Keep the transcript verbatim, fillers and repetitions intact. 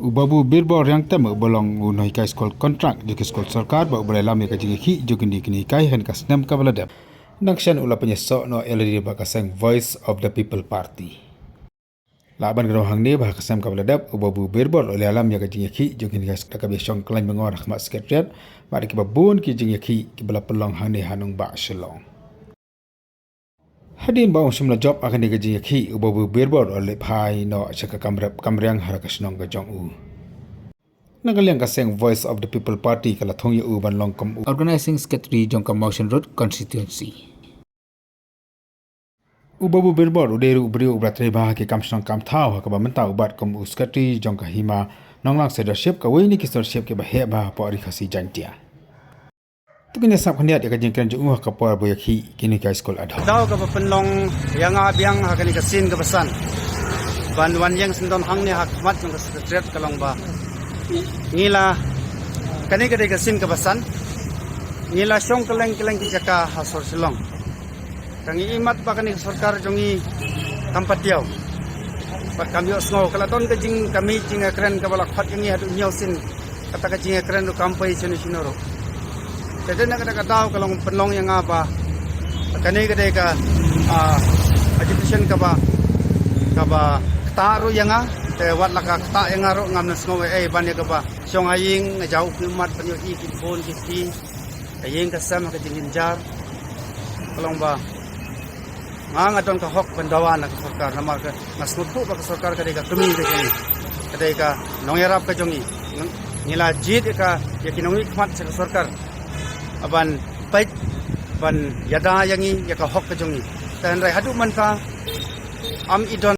U Babu Birbor Riangtem uba long u nonghikai skul kontrak jong ki skul sorkar bad uba la ïalam ïa ka jingïakhih jong kine ki nonghikai ha kane ka snem kaba la dep. Nangta u la pynïasoh noh ïa lade bad ka seng Voice of the People Party. La ban kdew hangne ba ha ka snem kaba la dep u Babu Birbor u la ïalam ïa ka jingïakhih jong kine ki nonghikai da kaba ïashong kyllaiñ bangor ha khmat Secretariat bad kiba bun ki jingïakhih kiba la pynlong hangne ha nongbah Shillong. Hadien ba um shym la jop ha kane ka jingïakhih u Babu Birbor u la leit phai noh sha ka kam rep kam riang ha ka shnong ka jong u. Na ka liang ka seng Voice of the People Party ka la thung ïa u ban long kum u Organizing Secretary jong ka Mawshynrut Constituency. U Babu Birbor u dei ruh u briew uba la trei bha ha ki kam shnong kam thaw ha kaba mynta u bat kum u Secretary jong ka Hima Nonglang Seidarship, kawei na ki seidarship kiba heh bha hapoh Ri Khasi Jaiñtia. To ngin ïa sngap khyndiat ïa ka jingkren jong u ha ka por ba u ïakhih kine ki high school ad hoc. Daw kaba pynlong ïa nga biang ha kane ka sien kaba san ban wan ïeng syndon hangne ha khmat jong ka Secretariat ka long ba ngi la, kane ka dei ka sien kaba san ngi la shong kylleng kylleng ki jaka ha sor Shillong. Ka ngi ïohi mat ba kane ka sorkar jong ngi kam pat ïaw, bad kam ïohsngew, ka la don ka jingkmen jingkren kaba la khot ïa ngi haduh hynñiew sien. Kata ka jingkren ruh kam poi shano shano ruh. Te dei na kata ka daw ka long pynlong ïa nga ba kane ka dei ka, ah, agitation kaba, kaba ktah ruh ïa nga. Te wat la ka ktah ïa nga ruh ngam nang sngew ei ei ban ïa kaba shong ha ïing nga jaw u phi mat ban ïohi ki bun ki kti. Ka ïing ka sem ha ka jingjynjar. Ka long ba nga, nga don ka hok ban dawa na ka sorkar, namar ka nga sngewthuh ba ka sorkar ka dei ka kmie ka jong ngi, ka dei ka nongïarap ka jong ngi. Ngi la jied ïa ka, ïa ki nongmihkhmat sha ka sorkar ban peit, ban ïada ïa ngi ïa ka hok ka jong ngi. Te hynrei haduh mynta ym i don